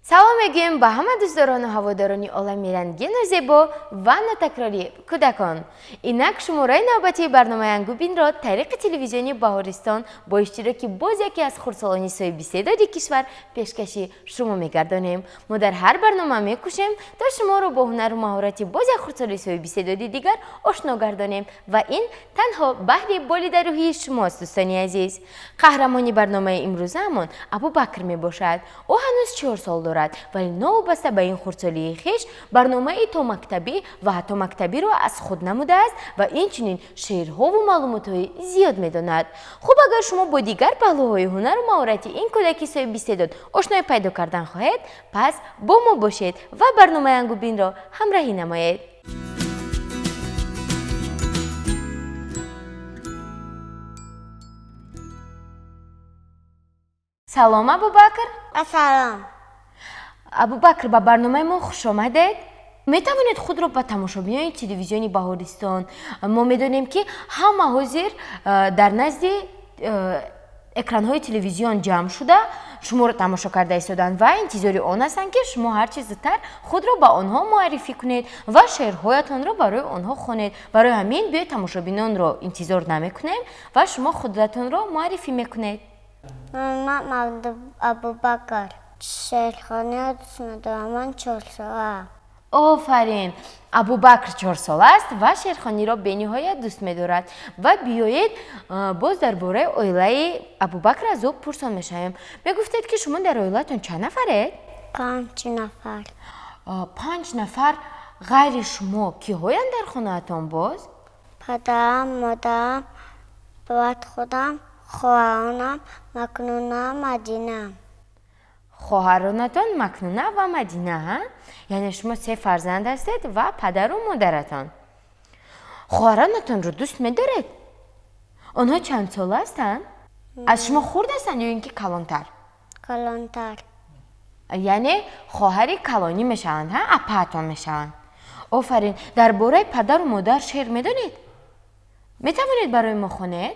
Салом мегӯем ба ҳама дӯстдорону ҳаводорони олами рангину зебо ва нотакрории кӯдакон. Инак шумораи навбатии барномаи Ангубинро тариқи телевизиони Баҳористон бо иштироки боз яке аз хурдсолони соҳибистеъдоди кишвар пешкаши шумо мегардонем. Мо дар ҳар барнома мекӯшем, то шуморо бо ҳунару маҳорати боз як хурдсоли соҳибистеъдоди дигар ошно гардонем ва ин танҳо баҳри болидарӯҳии шумост, дӯстони азиз. Қаҳрамони барномаи имрӯзаамон Абубакр мебошад. Ӯ ҳанӯз 4 сол дорад, вале новобаста ба ин хурдсолии хеш барномаи томактабӣ ва ҳатто мактабиро аз худ намудааст ва инчунин шеърҳову маълумотҳои зиёд медонад. Хуб, агар шумо бо дигар паҳлӯҳои ҳунару маҳорати ин кӯдаки соҳибистеъдод ошноӣ пайдо кардан хоҳед, пас бо мо бошед ва барномаи Ангубинро ҳамроҳӣ намоед. Салом, Абубакр. Салом. Абубакр, ба барномаи мо хуш омадед. Метавонед худро ба тамошобинони телевизиони Баҳористон, мо медонем, ки ҳама ҳозир дар назди экранҳои телевизион ҷамъ шуда шуморо тамошо карда истоданд ва интизори он ҳастанд, ки шумо ҳарчи зудтар худро ба онҳо муаррифӣ кунед ва шеърҳоятонро барои онҳо хонед. Барои ҳамин биёед, тамошобинонро интизор намекунем ва шумо худатонро муаррифӣ мекунед. Ман Абубакр, шеърхониро дӯст медорам. Ман 4 сола. Офарин! Абубакр 4 сола аст ва шеърхониро бениҳоят дӯст медорад. Ва биёед, боз дар бораи оилаи Абубакр аз ӯ пурсон мешавем. Мегуфтед, ки шумо дар оилатон чанд нафаред? 5 нафар. 5 нафар. Ғайри шумо киҳоянд дар хонаатон боз? Падарам, модарам, баъд худам, хоҳаронам Макнуна, Мадина. Хоҳаронатон Макнуна ва Мадина, яъне шумо се фарзанд ҳастед ва падару модаратон. Хоҳаронатонро дӯст медоред? Онҳо чанд сола ҳастанд? Аз шумо хурд ҳастанд ё ин ки калонтар? Калонтар. Яъне хоҳари калонӣ мешаванд, ҳа, апаатон мешаванд. Офарин! Дар бораи падару модар шеър медонед? Метавонед барои мо хонед?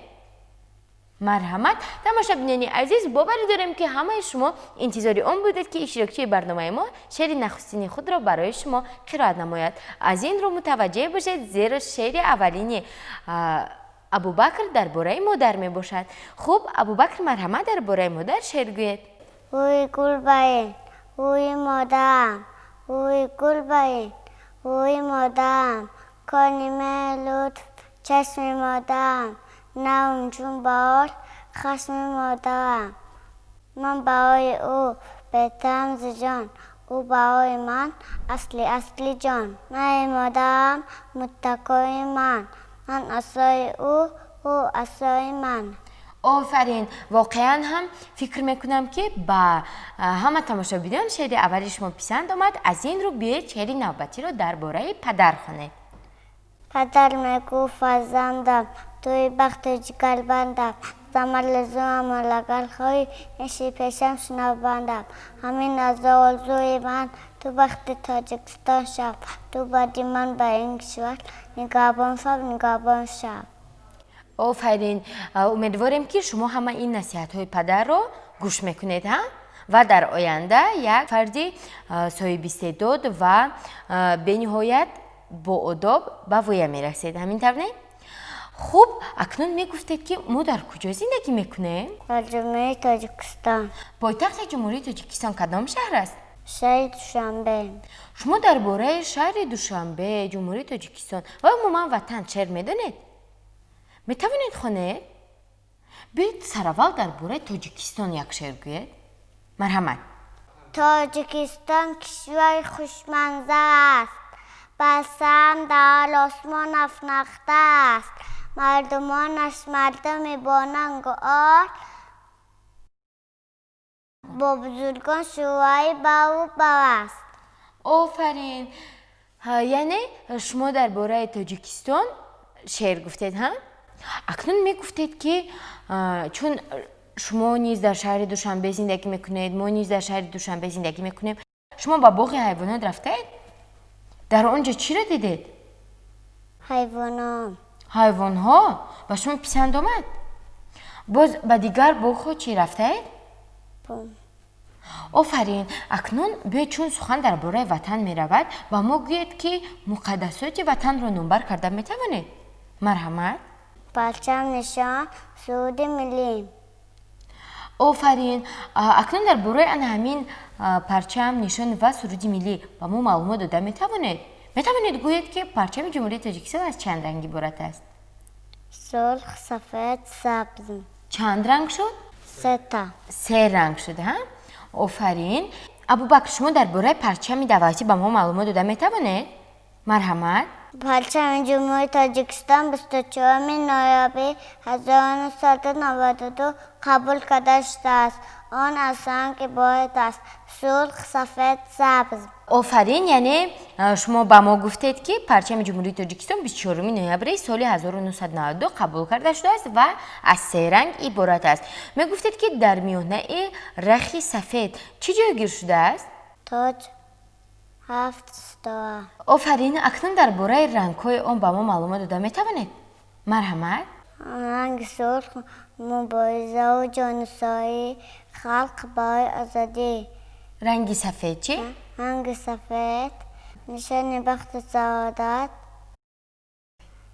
Марҳамат. Тамошобинони азиз, боварӣ дорем, ки ҳамаи шумо интизори он будед, ки иштирокчии барномаи мо шеъри нахустини худро барои шумо қироат намояд. Аз ин рӯ мутаваҷҷеҳ бошед, зеро шеъри аввалини Абубакр дар бораи модар мебошад. Хуб, Абубакр, марҳамат, дар бораи модар шеър гӯед. Рӯи гул барин, рӯи модарам, рӯи гул барин, рӯи модарам, кони меҳру лутф, чашми модарам, нарм чун баҳор хашми модарам. Ман барои ӯ беҳтарам зи ҷон, ӯ барои ман асли асли ҷон. Меҳри модарам муттакои ман, ман асои ӯ, ӯ асои ман. Офарин! Воқеан ҳам фикр мекунам, ки ба ҳама тамошобинон шеъри аввали шумо писанд омад. Аз ин рӯ биёед, шеъри навбатиро дар бораи падар хонед. Падар мегуфт: «Фарзандам, туи бахту ҷигарбандам, замар лузумам агар хоҳӣ, ниши пешам, шунавандам. Ҳамин аз орзуи ман, ту бахти Тоҷикистон шав, ту баъди ман ба ин кишвар нигаҳбон шав, нигаҳбон шав». Офарин! Умедворем, ки шумо ҳама ин насиҳатҳои падарро гӯш мекунед, ҳа, ва дар оянда як фарди соҳибистеъдод ва бениҳоят боодоб ба воя мерасед. Ҳамин тавр, не? Хуб, акнун мегуфтед, ки мо дар куҷо зиндагӣ мекунем? Дар Ҷумҳурии Тоҷикистон. Пойтахти Ҷумҳурии Тоҷикистон кадом шаҳр аст? Шаҳри Душанбе. Шумо дар бораи шаҳри Душанбе, Ҷумҳурии Тоҷикистон ва умуман ватан шеър медонед? Метавонед хонед? Биёед, сараввал дар бораи Тоҷикистон як шеър гӯед. Марҳамат. Тоҷикистон кишвари хушманзар аст, бар сарам дар осмон афрохта аст. Мардумонаш мардуми бонангу ор, бо бузургон шӯваи бару бар аст. Офарин! Яъне шумо дар бораи Тоҷикистон шеър гуфтед, ҳа. Акнун мегуфтед, ки чун шумо низ дар шаҳри Душанбе зиндагӣ мекунед, мо низ дар шаҳри Душанбе зиндагӣ мекунем, шумо ба боғи ҳайвонот рафтаед? Дар он ҷо чиро дидед? Ҳайвонот. Ҳайвонҳо ба шумо писанд омад? Боз ба дигар боғҳо чӣ, рафтаед? Офарин. Акнун биёед, чун сухан дар бораи ватан меравад, ба мо гӯед, ки муқаддасоти ватанро номбар карда метавонед? Марҳамат. Парчам, нишон, суруди миллӣ. Офарин. Акнун дар бораи ана ҳамин парчам, нишон ва суруди миллӣ ба мо маълумот дода метавонед? Метавонед гӯед, ки парчами Ҷумҳурии Тоҷикистон аз чанд ранг иборат аст? Сурх, сафед, сабз. Чанд ранг шуд? Сета. Се ранг шуд, ҳа? Офарин. Абубакр, шумо дар бораи парчами давлатӣ ба мо маълумот дода метавонед? Марҳамат. Парчами Ҷумҳурии Тоҷикистон 24 ноябри 1992 қабул карда шудааст. Он аз ранг иборат аст: сурх, сафед, сабз. Офарин. Яъне шумо ба мо гуфтед, ки парчами Ҷумҳурии Тоҷикистон 24 ноябри соли 1992 қабул карда шудааст ва аз се ранг иборат аст. Мегуфтед, ки дар миёнаи рахи сафед чӣ ҷойгир шудааст? Тоҷ, ҳафт ситора. Офарин. Акнун дар бораи рангҳои он ба мо маълумот дода метавонед? Марҳамат. Ранги сурх муборизаву ҷонисории халқ барои озодӣ. Ранги сафед чӣ? Ранги сафед нишони бахту саодат,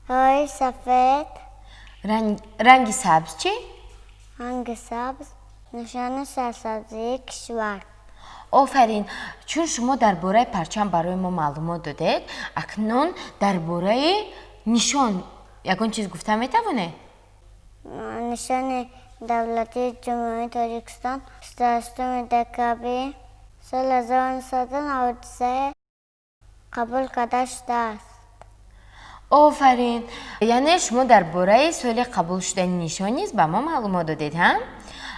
роҳи сафед. Ранги сабз чӣ? Ранги сабз нишони сарсабзии кишвар. Офарин. Чун шумо дар бораи парчам барои мо маълумот додед, акнун дар бораи нишон ягон чиз гуфта метавонед? Нишони давлатии Ҷумҳурии Тоҷикистон 28 декабри соли 1993 қабул карда шудааст. Офарин. Яъне шумо дар бораи соли қабул шудани нишон низ ба мо маълумот додед, ҳа?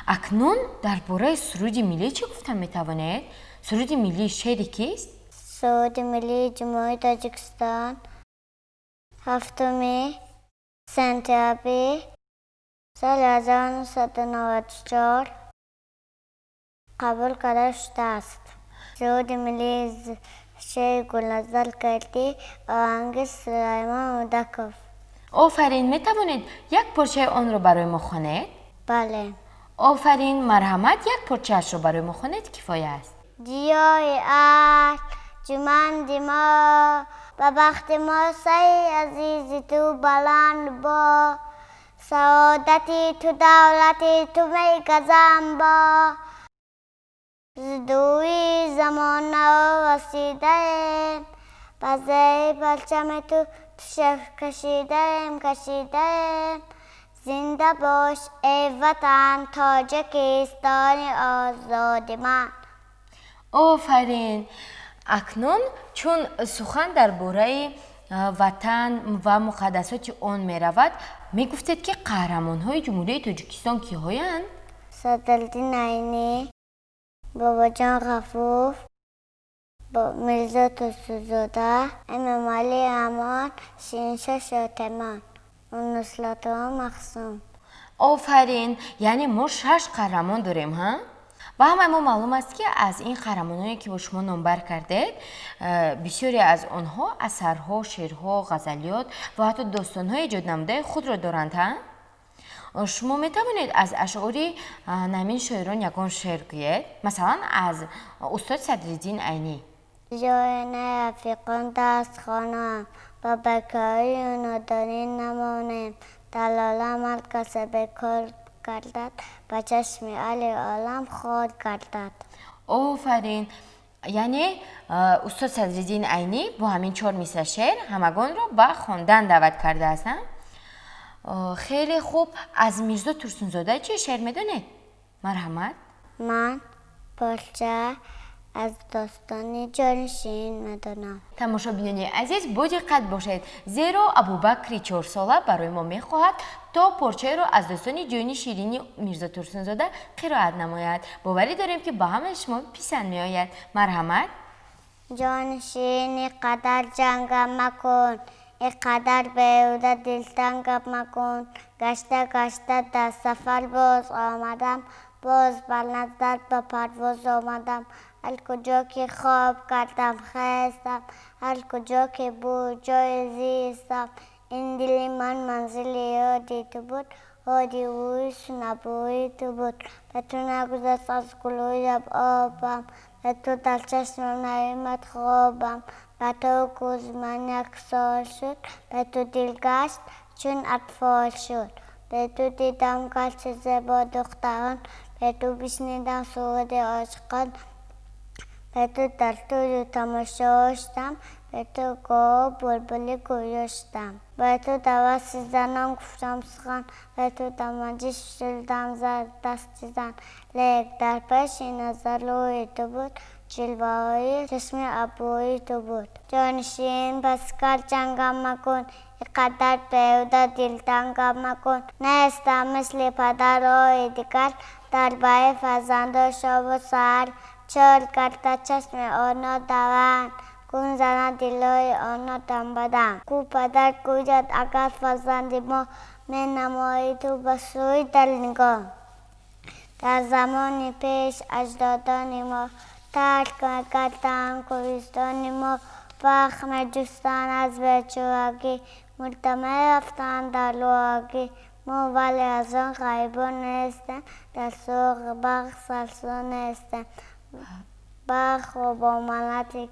Акнун дар бораи суруди миллӣ чӣ гуфта метавонед? Суруди миллӣ шеъри кист? Суруди миллии Ҷумҳурии Тоҷикистон 7 сентябри соли 1994 қабул карда шудааст. Суруди миллии шеъри Гулназар Келдӣ, оҳанги Сулаймон Рӯдаков. Офарин. Метавонед як порчаи онро барои мо хонед? Бале. Офарин. Марҳамат, як порчаашро барои мо хонед, кифоя аст. Диёри арҷуманди мо, ба бахти мо саи азизи ту баланд бо, саодати ту, давлати ту мегазам бо, зудӯи замонао расидаем, ба зери парчами ту кашидаем, кашидаем. Зинда бош, эй ватан, Тоҷикистони озоди ман. Офарин. Акнун чун сухан дар бораи ватан ва муқаддасоти он меравад, мегуфтед, ки қаҳрамонҳои Ҷумҳурии Тоҷикистон киҳоянд? Садриддин Айнӣ, Бобоҷон Ғафуров, Мирзо Турсунзода, Эмомалӣ Раҳмон, Шириншоҳ Шоҳтемур, Нусратулло Маҳсум. Офарин. Яъне мо шаш қаҳрамон дорем, ҳа? Ба ҳамаи мо маълум аст, ки аз ин қаҳрамоное, ки бо шумо номбар кардед, бисёре аз онҳо асарҳо, шеърҳо, ғазалиёт ва ҳатто достонҳои эҷоднамудаи худро доранд, ҳа? Шумо метавонед аз ашъори ҳамин шоирон ягон шеър гӯед? Масалан, аз устод Садриддин Айнӣ. Ҷое рафиқон даст хонам, ба бекорию нодонӣ намонем. Далолам ҳар касе бекор гардад, ба чашми аҳли олам хор гардад. Офарин. Яъне устод Садриддин Айнӣ бо ҳамин чор мисра шеър ҳамагонро ба хондан даъват кардааст, ҳа? Хеле хуб. Аз Мирзо Турсунзода чӣ шеър медонед? Марҳамат. Ман порча аз достони Ҷони Ширин медонам. Тамошобинони азиз, бодиққат бошед, зеро Абубакри чорсола барои мо мехоҳад то порчаеро аз достони Ҷони Ширини Мирзо Турсунзода қироат намояд. Боварӣ дорем, ки ба ҳамаи шумо писанд меояд. Марҳамат. Ҷони Ширин, ин қадар ҷангам макун, ин қадар беҳуда дилтангам макун. Гашта гашта дар сафар боз омадам, боз бар назар ба парвоз омадам. Ҳар куҷо ки хоб кардам, хестам, ҳар куҷо ки буд ҷои зистам. Ин дили ман манзили ёди ту буд, بادی اوی سنبوی تو بود. به تو نگذشت از گلویم آبم، به تو در چشمم نیامد خوابم. به تو کوز من یک سال شد، به تو دل گشت چون اطفال شد. به تو دیدم گشت زیبا دختران، به تو بشنیدم سرود عاشقان. به تو در توی تماشا شدم، به تو گاه بلبل گویا شدم. به تو در وصف زنان گفتم سخن، به تو در مجلس شدم دست زن. لیک در پیش نظر روی تو بود، جلوه‌های چشم ابروی تو بود. جانشین پسکال جنگم مکن، اینقدر بیهوده دلتنگم مکن. نیستم مثل پدرهای دیگر، در پی فرزند شب و سحر. چال کرده چشم آنها دوند، گم زند دلهای آنها دم به دم. کو پدر گوید اگر فرزند ما، می نمایی تو به سوی دل نگاه. در زمان پیش اجدادان ما، ترک کردند کوهستان ما. فخر جستن از بیچارگی، ملتمه رفتند در لواگی. ما ولی از آن غریبان نیستیم، در سوق برق سرسان نیستیم. برق را با منت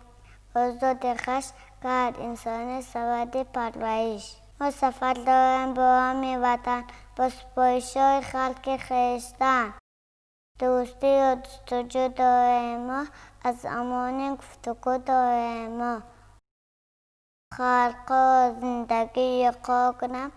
آزاد خویش کرد انسان سبد پرورش. ما سفر داریم با همین وطن، با سپاهی‌های خلق خویشتن. دوستی و جستجو داریم ما، از امان گفتگو داریم ما. خلق زندگی یقا کنم،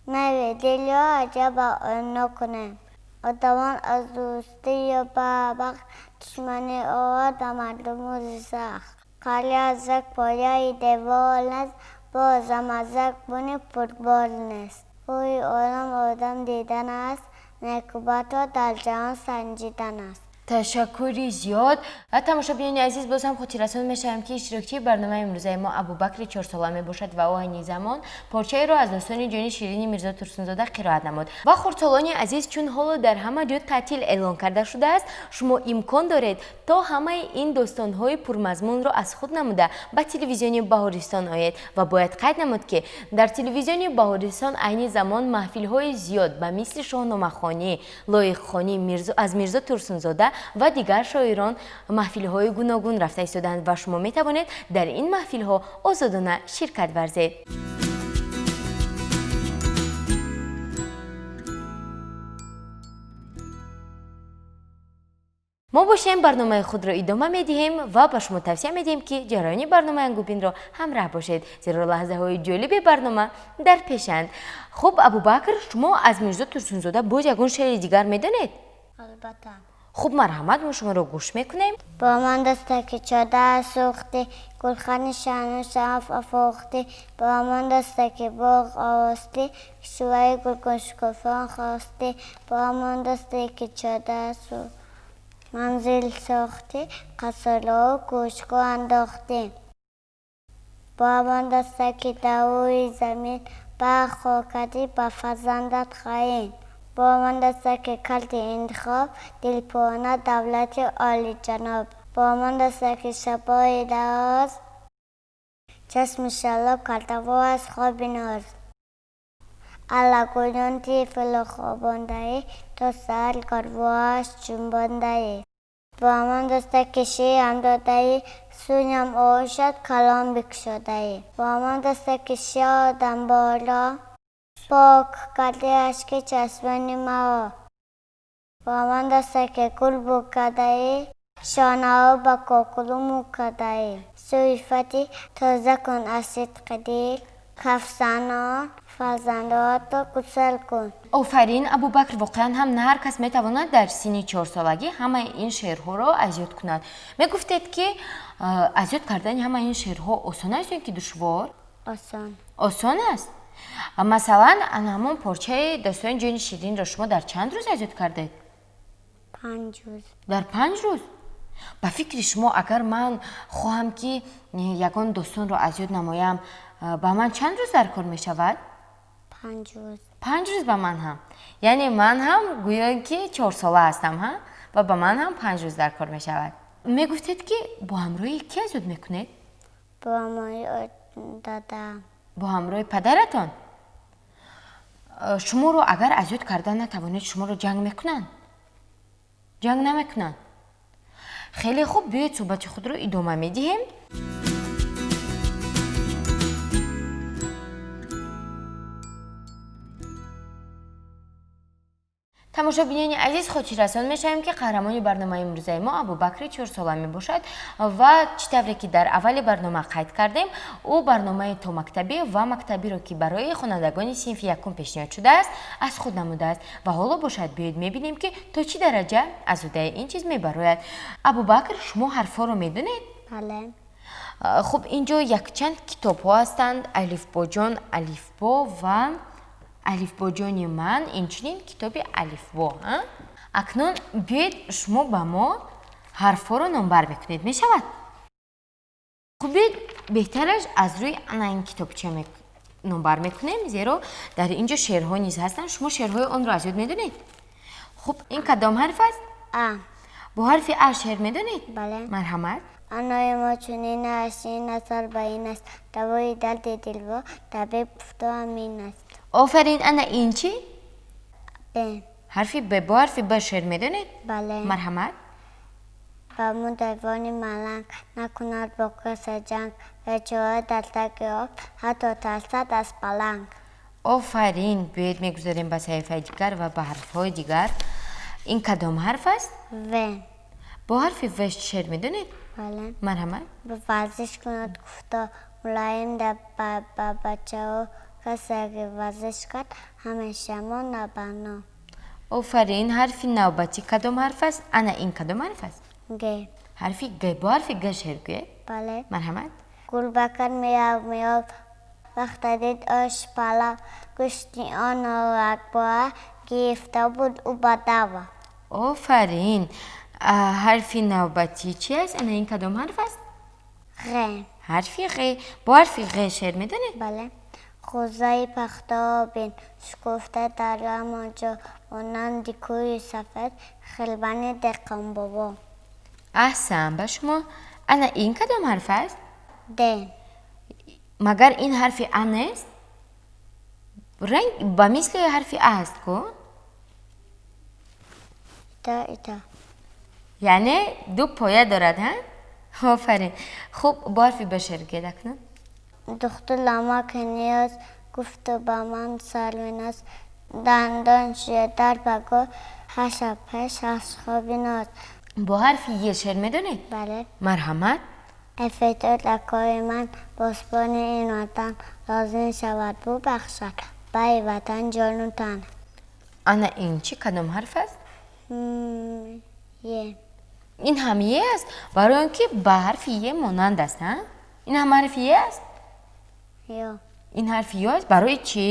میوه دل یا عجب آن کنم. آدمان از دوستی و برق دشمنی آورد به مردم روز سخت. قلعه از یک پایه دیوار نیست، بازم از یک بن پربار نیست. روی عالم آدم دیدن است، نیکوبت را در جهان سنجیدن است. تشکری زیاد. و تماشابینان عزیز، باز هم خاطررسان میشوم که اشتراکچی برنامه امروزه ما ابوبکر 4 ساله می باشد و او عین زمان پارچه را از داستان جان شیرین میرزا تورسونزاده قرائت نمود. و خردسالان عزیز، چون حالا در همه جا تعطیل اعلان کرده شده است، شما امکان دارید تا همه این داستان‌های پرمضمون را از خود نموده به تلویزیون بهارستان آید. و باید قید نمود که در تلویزیون بهارستان عین زمان محفل‌های زیاد به مثل شاهنامه‌خوانی، لایق‌خوانی از میرزا تورسونزاده و دیگر شاعران محفل‌های گوناگون رفته ایستادند و شما می‌توانید در این محفل‌ها آزادانه شرکت ورزید. ما باشیم برنامه خود را ادامه می‌دهیم و به شما توصیه می‌دهیم که جریان برنامه انگوبین را همراه باشید، زیرا لحظه‌های جالب برنامه در پیشند. خب ابوبکر، شما از میرزا تورسونزاده باز یگان شعر دیگر می‌دانید؟ البته. خب مرحمت، ما شما را گوش میکنیم. با من دسته که چادر سوختی، گلخن شان و شرف افروختی. با من دسته که باغ آواستی، شوهای گلگون شکوفان خواستی. با من دسته که چادر سوختی، منزل ساختی، قصرها و کوشکو انداختی. با من دسته که دوی زمین، برخ کردی به فرزندت خواهیم. با من دسته که کلت انتخاب، دلپانه دولت عالی جناب. با من دسته که شبای دراز، چشم شلاب کرده و از خواب ناز. علا گلان طفل خوابانده‌ای، تا سحر گرواش جنبانده‌ای. با من دسته که شیرم داده‌ای، سویم آشد کلام بکشاده‌ای. با من دسته که شادم بالا، پاک کرده اشک چشمان مرا. با من دسته که گل بو کرده‌ای، شانه ها به کاکلو مو کرده‌ای. صحیفتی تازه کن از صدق دل، کف زنان فرزندات را گسل کن. آفرین ابوبکر، واقعا هم نه هر کس میتواند در سن 4 سالگی همه این شعرها را از یاد کند. میگفتید که از یاد کردن همه این شعرها آسان است یا که دشوار؟ آسان. آسان است. مثلا همون پارچه داستان جان شیرین را شما در چند روز از یاد کردید؟ 5 روز. در 5 روز؟ به فکر شما اگر من خواهم که یگان داستان را از یاد نمایم، به من چند روز در کار می شود؟ 5 روز. 5 روز به من هم. یعنی من هم گویا که 4 ساله هستم ها؟ و به من هم 5 روز در کار می شود. می گفتید که با همراهی کی از یاد می کنید؟ با همراهی دادم. با همراه پدرتان؟ Шуморо агар аз ёд карда натавонед, шуморо ҷанг мекунанд? Ҷанг намекунанд. Хеле хуб, биёед суҳбати худро идома медиҳем. Тамошобинони азиз, хотиррасон мешавем, ки қаҳрамони барномаи имрӯзаи мо Абубакри 4сола мебошад ва чӣ тавре ки дар аввали барнома қайд кардем, ӯ барномаи томактабӣ ва мактабиро, ки барои хонандагони синфи якум пешниҳод шудааст, аз худ намудааст. Ва ҳоло бошад, биёед мебинем, ки то чӣ дараҷа аз ӯдаи ин чиз мебарояд. Абубакр, шумо ҳарфҳоро медонед? Бале. Хуб, ин ҷо якчанд китобҳо ҳастанд: Алифбоҷон, алифбо ва Алифбоҷони ман, инчунин китоби алифбо. Акнун биёед шумо ба мо ҳарфҳоро номбар мекунед, мешавад? Хуб, биёед беҳтараш аз рӯи ана ин китобча номбар мекунем, зеро дар ин ҷо шеърҳо низ ҳастанд. Шумо шеърҳои онро аз ёд медонед? Хуб, ин кадом ҳарф аст? А. Бо ҳарфи А шеър медонед? Бале. Марҳамат. Анои мо чунин аст, ин асар ба ин аст, давои дарди дилво табиб гуфто амин аст. Офарин, ана ин чӣ? Б. Ҳарфи Б. Бо ҳарфи Б шеър медонед? Бале. Марҳамат. Ба мо дайвони маланг накунад бо каса ҷанг, бечора дар таги об ҳатто тарсад аз паланг. Офарин, биёед мегузарем ба саҳифаи дигар ва ба ҳарфҳои дигар. Ин кадом ҳарф аст? В. Бо ҳарфи В шеър медонед? Бале. Марҳамат. Варзиш кунад гуфто мулоим ба бачаҳо, касе ки варзиш кард ҳамеша мо набано. Офарин, ҳарфи навбатӣ кадом ҳарф аст? Ана ин кадом ҳарф аст? Г. Ҳарфи Г. Бо ҳарфи Г шеър гӯед? Бале. Марҳамат. Гулбакар меяв меёв, вақте дид ош палав, гӯшти онро якбора гирифта буд ӯ ба дава. Офарин. Ҳарфи навбатӣ чи аст? Ана ин кадом ҳарф аст? Ғ. Ҳарфи Ғ. Бо ҳарфи Ғ шеър медонед? Бале. Ғӯзаи пахтаобин шукуфта дар ҳамон ҷо, монанди кӯҳи сафед хилбани деҳқонбобо. Аҳсан ба шумо. Ана ин кадом ҳарф аст? Д. Магар ин ҳарфи А нест? Ранг ба мисли ҳарфи А аст ку? Ита, ита. Яъне ду поя дорад, ҳа? Офарин. Хуб, бо ҳарфи Б шеър гӯед акнун. Духтур ламак ниёз гуфту ба ман сарвиназ, дандон шуя дар пагоҳ, ҳаша пеш аз хоби ноз. Бо ҳарфи Е шеър медонед? Бале. Марҳамат. Эфетот лакои ман посбони ин ватан, лозим шавад бубахшад баи ватан ҷону тан. Ана ин чӣ кадом ҳарф аст? Е. Ин ҳам Е аст, барои он ки ба ҳарфи Е монанд аст, ҳа? Ин ҳам ҳарфи Е аст? Ё. Ин ҳарфи Ё аст? Барои чӣ?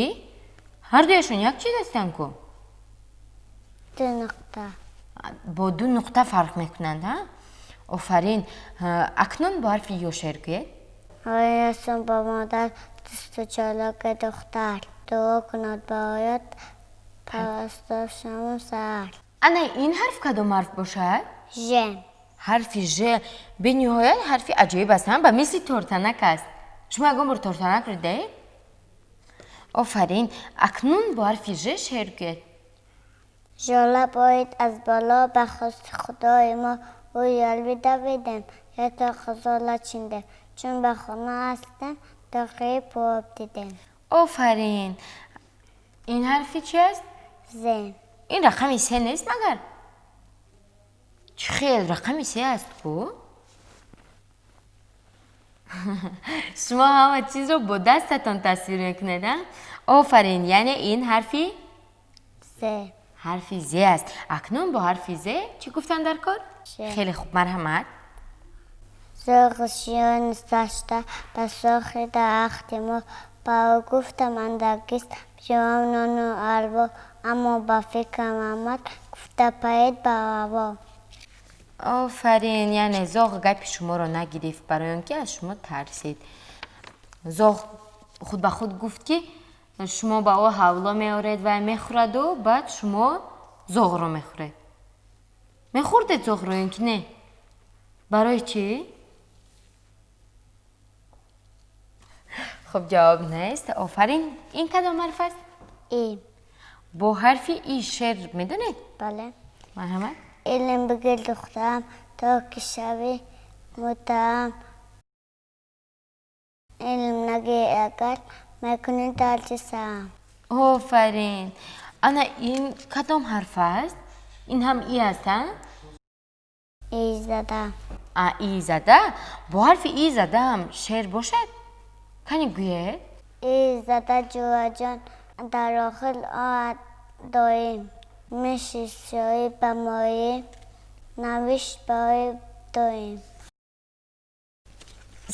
Ҳар дуяшон як чиз ҳастанд ку? Ду нуқта. Бо ду нуқта фарқ мекунанд, ҳа? Офарин. Акнун бо ҳарфи Ё шеър гӯед. Оясум ба модар дусту чолоки духтар, дуо кунад ба оят парастор шаму саҳар. Ана ин ҳарф кадом ҳарф бошад? Ж. Ҳарфи Ж бениҳоят ҳарфи аҷоиб аст, ҳа? Ба мисли тортанак аст. Шумо ягон бор тортанакро дидаед? Офарин. Акнун бо ҳарфи Ж шеър гӯед. Жола боид аз боло ба хости худои мо, ӯ ялви давидем, ято ғазола чиндем, чун ба хона ҳастем, тоқии пӯоб дидем. Офарин. Ин ҳарфи чи аст? З. Ин рақами се нест магар? Чӣ хел рақами се аст ку? Шумо ҳама чизро бо дастатон тасвир мекунед, а? Офарин, яъне ин ҳарфи З. Ҳарфи З аст. Акнун бо ҳарфи З чӣ гуфтан дар кор? Ш. Хеле хуб, марҳамат. Зоғи шиён сашта ба сохи дарахти мо, ба ӯ гуфтам андагист биём нону алво, аммо ба фикрам омад гуфта парид ба ҳаво. Офарин, яъне зоғ гапи шуморо нагирифт, барои он ки аз шумо тарсид. Зоғ худ ба худ гуфт, ки шумо ба ӯ ҳавло меоред ва мехӯраду баъд шумо зоғро мехӯред. Мехӯрдед зоғро ё ки не? Барои чӣ? Хуб, ҷавоб нест. Офарин. Ин кадом ҳарф аст? И. Бо ҳарфи И шеър медонед? Бале. Марҳамат. Илм бигир, духтарам, то ки шавӣ муҳтарам. Илм нагирӣ агар, мекунӣ дарди сарам. Офарин. Ана ин кадом ҳарф аст? Ин ҳам И аст, а? И зада. А, И зада. Бо ҳарфи И задаам шеър бошад? Кани, гӯед. И зада, ҷӯраҷон, дар охир ояд доим. Миши сиёҳӣ ба моӣ навишт барои доим.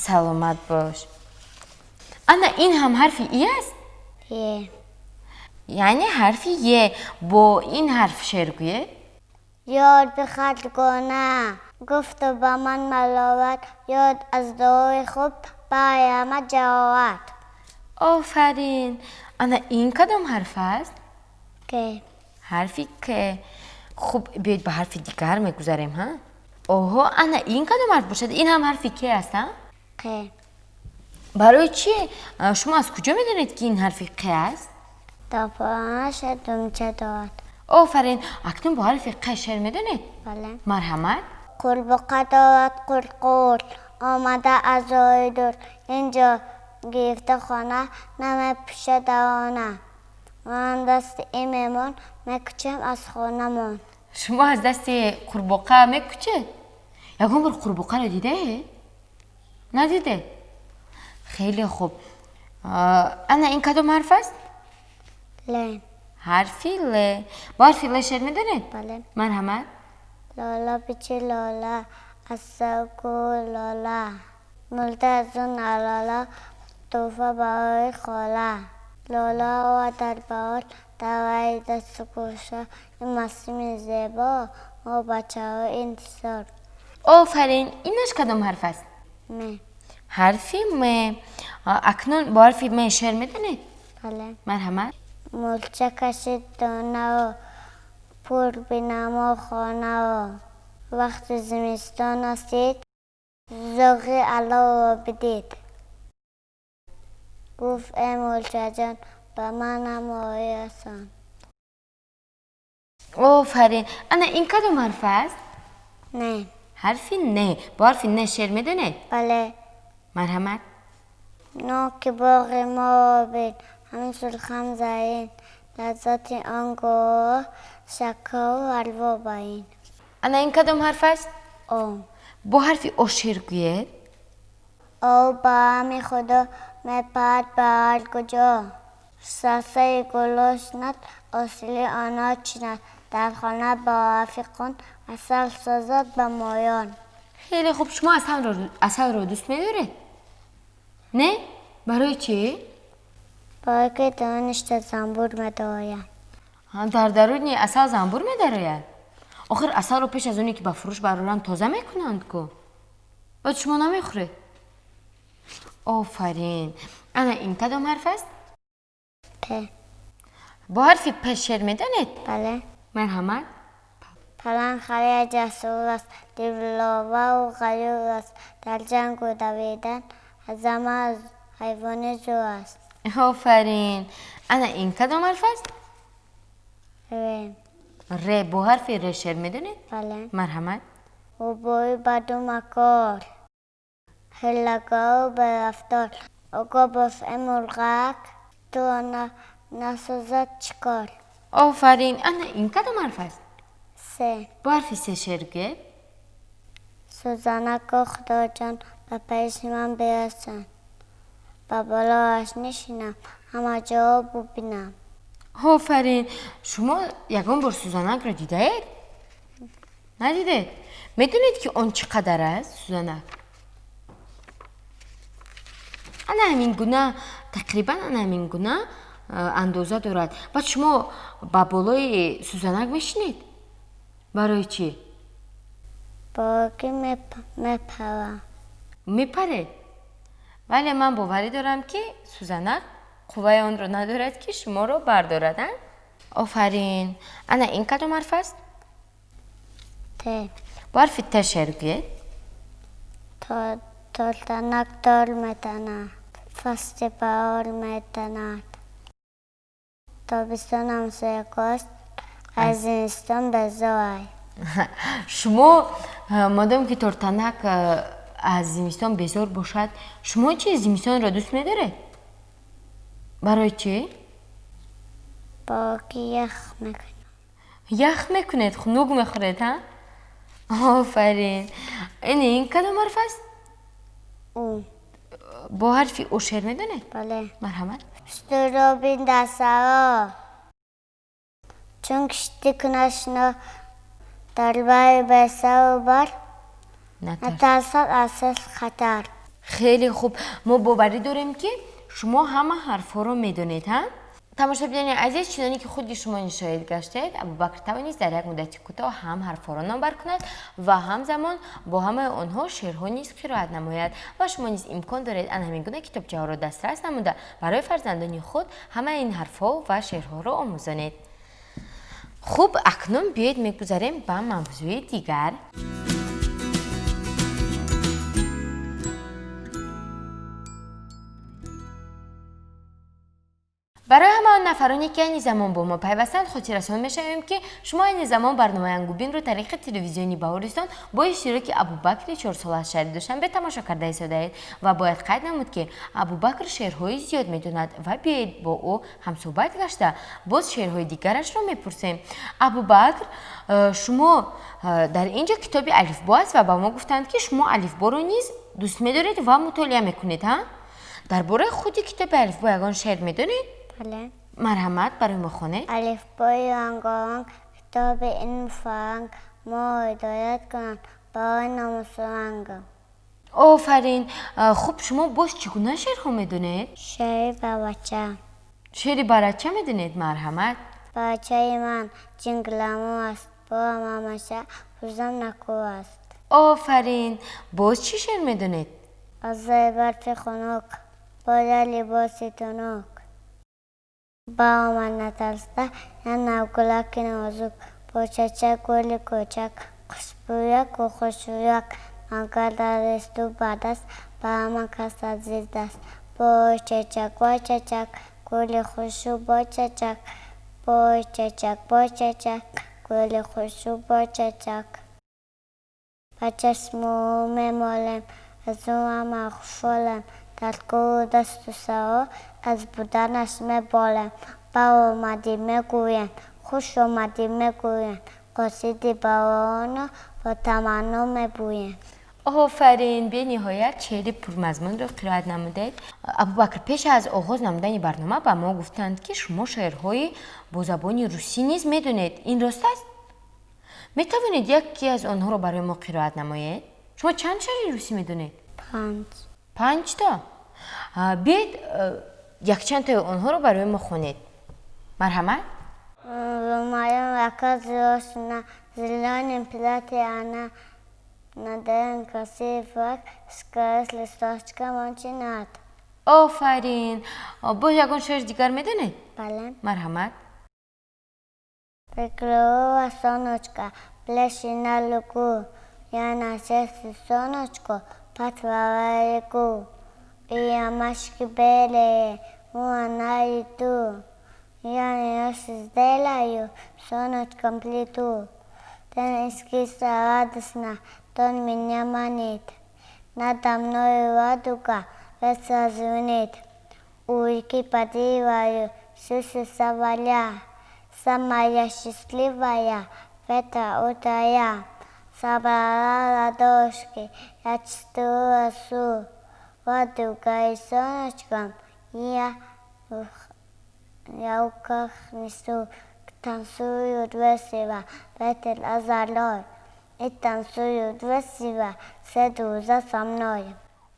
Саломат бош. Ана ин ҳам ҳарфи И аст? Е. Яъне ҳарфи Е. Бо ин ҳарф шеър гӯед. Ёр бихат гона гуфту ба ман маловат, ёд аз дуои хуб барои ҷароват. Офарин. Ана ин кадом ҳарф аст? К. Ҳарфи К. Хуб, биёед, ба ҳарфи дигар мегузарем, ҳа. Оҳо, ана ин кадом ҳарф бошад? Ин ҳам ҳарфи К аст, а? Қ. Барои чи? Шумо аз куҷо медонед, ки ин ҳарфи Қ аст? Дар поёнаш думча дорад. Офарин. Акнун бо ҳарфи Қ шеър медонед? Бале. Марҳамат. Қурбоқа дорад қурқур, омада аз роҳи дур. Инҷо гирифта хона, намепӯшад дарона. Ман дасти ин меҳмон мекӯчам аз хонамон. Шумо аз дасти қурбоқа мекӯчед? Ягон бор қурбоқаро дидаед? Надидед? Хеле хуб. Ана ин кадом ҳарф аст? Л. Ҳарфи Л. Бо ҳарфи Л шеър медонед? Бале. Марҳамат. Лола бичи, лола аз савку лола, мурда аз он алола, тӯҳфа барои хола. Лола овард дар баҳор давраи дасту гӯша, ин мавсими зебо, мо бачаҳо интизор. Офарин. Инаш кадом ҳарф аст? М. Ҳарфи М. Акнун бо ҳарфи М шеър медонед? Бале. Марҳамат. Мулча кашид донаро, пур бинамо хонаро. Вақти зимистон расид, зоғи аловро бидид. Гуфт: «Э мулчаҷон, ба манам роҳӣ расон». Офарин. Ана ин кадом ҳарф аст? Н. Ҳарфи Н. Бо ҳарфи Н шеър медонед? Бале. Марҳамат. Ноки боғи моро бин, ҳамин сулхам зарин, лаззати он гувоҳ, шакару ҳалво барин. Ана ин кадом ҳарф аст? О. Бо ҳарфи О шеър гӯед. О ба ҳами худо мепарад ба ҳар куҷо. Сарсари гулҳо шинад, ҳосили онҳо чинад. Дар хона бо рафиқон асал созад ба моён. Хеле хуб. Шумо асалро дӯст медоред? Не? Барои чӣ? Барое ки даруништа занбур медарояд. Дар даруни асал занбур медарояд? Охир асалро пеш аз оне ки ба фурӯш бароранд, тоза мекунанд ку. Баъд шумо намехӯред? Офарин. Ана ин кадом ҳарф аст? П. Бо ҳарфи П шеър медонед? Бале. Марҳамат. Паланг хари ҷасур аст, диловару ғайюр аст. Дар ҷангу давидан аз ҳама ҳайвони зӯр аст. Офарин. Ана ин кадом ҳарф аст? Р. Р. Бо ҳарфи Р шеър медонед? Бале. Марҳамат. Рӯбоҳи баду макор, ҳилагару берафтор. Огоҳ бош, э мурғак, туро насозад чӣ кор. Офарин. Ана ин кадом ҳарф аст? Се. Бо ҳарфи Се шеър гӯед. Сӯзанако, худоҷон, ба пеши ман бирасон, ба болояш нишинам, ҳама ҷоро бубинам. Офарин. Шумо ягон бор сӯзанакро дидаед? Надидед? Медонед, ки он чӣ қадар аст, сӯзанак? Ана ҳамин гуна, тақрибан ана ҳамин гуна андоза дорад. Баъд шумо ба болои сӯзанак мешинед? Барои чӣ? Барое ки мепарам. Мепаред, вале ман боварӣ дорам, ки сӯзанак қувваи онро надорад, ки шуморо бардорад, а. Офарин. Ана ин кадом ҳарф аст? Т. Бо ҳарфи Т шеър гӯед. Тортанак тор метанад, фасли баҳор метанад. Тобистон ҳамсоякост, аз зимистон безор. Шумо модом ки тортанак аз зимистон безор бошад, шумо чи зимистонро дӯст медоред? Барои чӣ? Бо ки ях мекунем. Ях мекунед, хунук мехӯред, ҳа? Офарин. Ин кадом ҳарф аст? У. Бо ҳарфи У шеър медонед? Бале. Марҳамат. Шутурро бин дар саро, чун киштӣ кунад шино, дар баҳри бесару бар натарсад аз ҳеҷ хатар. Хеле хуб. Мо боварӣ дорем, ки шумо ҳама ҳарфҳоро медонед, ҳа? Тамошобинони азиз, чуноне ки худи шумо шоҳид гаштед, Абубакр тавонист дар як муддати кӯтоҳ ҳам ҳарфҳоро номбар кунад ва ҳамзамон бо ҳамаи онҳо шеърҳо низ қироат намояд. Ва шумо низ имкон доред ан ҳамин гуна китобчаҳоро дастрас намуда барои фарзандони худ ҳамаи ин ҳарфҳо ва шеърҳоро омӯзонед. Хуб, акнун биёед мегузарем ба мавзӯи дигар. Барои ҳама он нафароне, ки айни замон бо мо пайвастанд, хотиррасон мешавем, ки шумо айни замон барномаи Ангубинро тариқи телевизиони Баҳористон бо иштироки Абубакри чорсола аз шаҳри Душанбе тамошо карда истодаед. Ва бояд қайд намуд, ки Абубакр шеърҳои зиёд медонад ва биёед бо ӯ ҳамсӯҳбат гашта боз шеърҳои дигарашро мепурсем. Абубакр, шумо дар ин ҷо китоби алифбо аст ва ба мо гуфтанд, ки шумо алифборо низ дӯст медоред ва мутолиа мекунед, ҳа? Дар бораи худи китоби алифбо ягон шеър медонед? Бале. Марҳамат, барои мо хонед. Алифбои рангоранг, китоби илму фарҳанг, моро ҳидоят кунанд барои номусу ранг. Офарин. Хуб, шумо боз чӣ гуна шеърҳо медонед? Шеъри барача. Шеъри барача медонед? Марҳамат. Барачаи ман ҷингиламо аст, борам ҳамеша рӯзам накӯр аст. Офарин. Боз чӣ шеър медонед? Аз зери барфи хунук, бояд либоси тунук. Баромад натарсида як навгулаки нозук, бо чачак гули кӯчак, хушбӯяку хушрӯяк, магар дар дасту ба даст ба ҳама кас азиз аст. Бой чачак, бой чачак, гули хушу бой чачак, бой чачак, бой чачак, гули хушу бой чачак. Ба чашму мемолем, аз ӯ ҳама хушҳолем, дар кӯҳу дасту саҳро аз буданаш меболем. Баромадӣ мегӯем, хуш омадӣ мегӯем, қосиди баҳороно бо таманно мебӯем. Офарин, бениҳоят шеъри пурмазмунро қироат намудед. Абубакр, пеш аз оғоз намудани барнома ба мо гуфтанд, ки шумо шеърҳои бо забони русӣ низ медонед. Ин рост аст? Метавонед яке аз онҳоро барои мо қироат намоед? Шумо чанд шеъри русӣ медонед? Панҷ. Панҷто? Биёед якчандтои онҳоро барои мо хонед. Марҳамат. В моем рака на зелёном платье она надела красивый фрак, с листочком начинает. Офарин. Боз ягон шеър дигар медонед? Бале. Марҳамат. Приклюнула сонечко, плеши на лугу. Я на счастье сонечко позвала реку. И ромашки белые, на лету. Я не сделаю сонечком плиту. Ten искрится радостно, тон меня манит. Надо мною радуга весело звенит. У реки подливаю суши соболя. Самая счастливая в это утро я. Собрала ладошки, я чистую росу. Радуга и солнышком я в руках несу. Танцуют весело ветер озорной. И танцуют весело все друзья со мной.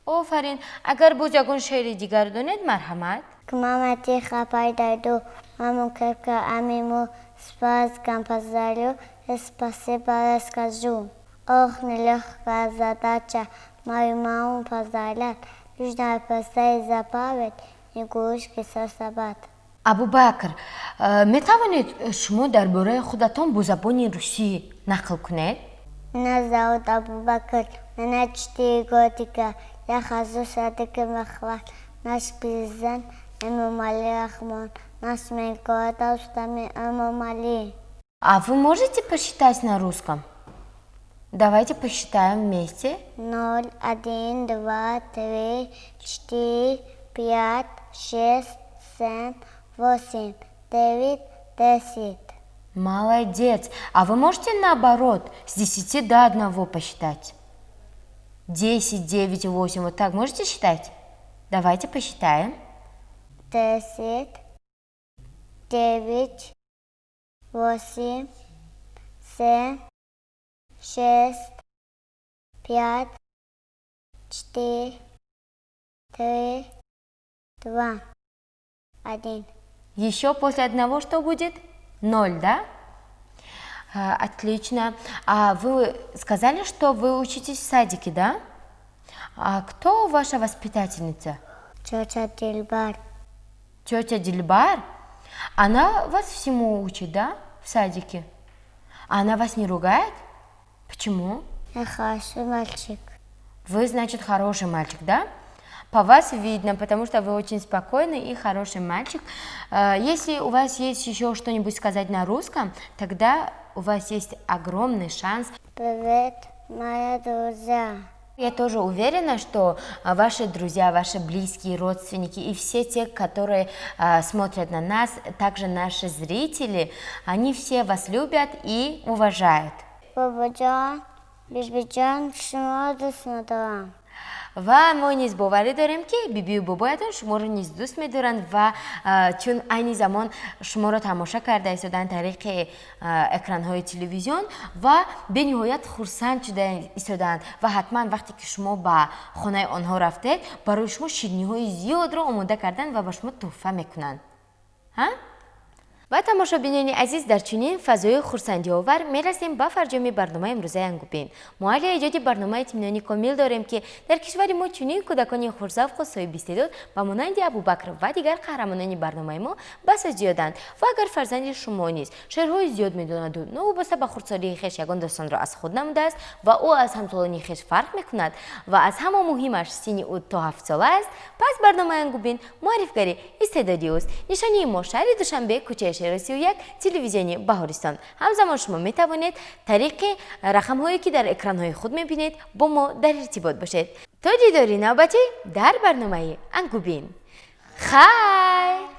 Офарин. Агар боз ягон шеъри дигар донед, марҳамат. К маме тихо подойду, маму крепко обниму, с праздником поздравлю и спасибо расскажу. Ох, нелегкая задача мою маму поздравлять, нужно поставить заправить игрушки сособат. Абубакр, метавонед шумо дар бораи худатон бо забони русӣ нақл кунед? Меня зовут Абубакр, мне 4 годика. Я хожу в садик Махват. Наш президент Эмомали Рахмон. Насмегода устами Эмомали. А вы можете посчитать на русском? Давайте посчитаем вместе. 0, 1, 2, 3, 4, 5, 6, 7, 8, 9, 10. Молодец. А вы можете наоборот с 10 до 1 посчитать? 10, 9, 8. Вот так можете считать? Давайте посчитаем. 10, 9, 8, 7, 6, 5, 4, 3, 2, 1. Еще после одного что будет? 0, да? Отлично. А вы сказали, что вы учитесь в садике, да? А кто ваша воспитательница? Тетя Дильбар. Тетя Дильбар? Она вас всему учит, да, в садике? А она вас не ругает? Почему? Я хороший мальчик. Вы, значит, хороший мальчик, да? По вас видно, потому что вы очень спокойный и хороший мальчик. Если у вас есть еще что-нибудь сказать на русском, тогда у вас есть огромный шанс. Привет, мои друзья. Я тоже уверена, что ваши друзья, ваши близкие, родственники и все те, которые смотрят на нас, также наши зрители, они все вас любят и уважают. Бобоҷон, бибиҷон, шуморо дӯст медорам. Ва мо низ боварӣ дорем, ки бибию бобоятон шуморо низ дӯст медоранд ва чун айни замон шуморо тамоша карда истоданд тариқи экранҳои телевизион ва бениҳоят хурсанд шуда истодаанд ва ҳатман вақте ки шумо ба хонаи онҳо рафтед, барои шумо ширниҳои зиёдро омода карданд ва ба шумо тӯҳфа мекунанд. Ва тамошобинони азиз, дар чунин фазои хурсандиовар мерасем ба фарҷоми барномаи имрӯзаи Ангубин. Мо аҳли эҷоди барнома итминони комил дорем, ки дар кишвари мо чунин кӯдакони хушзавқу соҳибистеъдод ба монанди Абубакр ва дигар қаҳрамонони барномаи мо басо зиёданд. Ва агар фарзанди шумо низ шеърҳои зиёд медонаду новобаста ба хурдсолии хеш ягон достонро аз худ намудааст ва ӯ аз ҳамсолони хеш фарқ мекунад ва аз ҳама муҳимаш синни ӯ то 7-сола аст, пас барномаи Ангубин муаррифгари истеъдоди ӯст. Нишонии мо: шаҳри Душанбе, кӯчаи Шеро 31, телевизиони Баҳористон. Ҳамзамон шумо метавонед тариқи рақамҳое, ки дар экранҳои худ мебинед, бо мо дар иртибот бошед. То дидори навбатӣ дар барномаи Ангубин, хайр.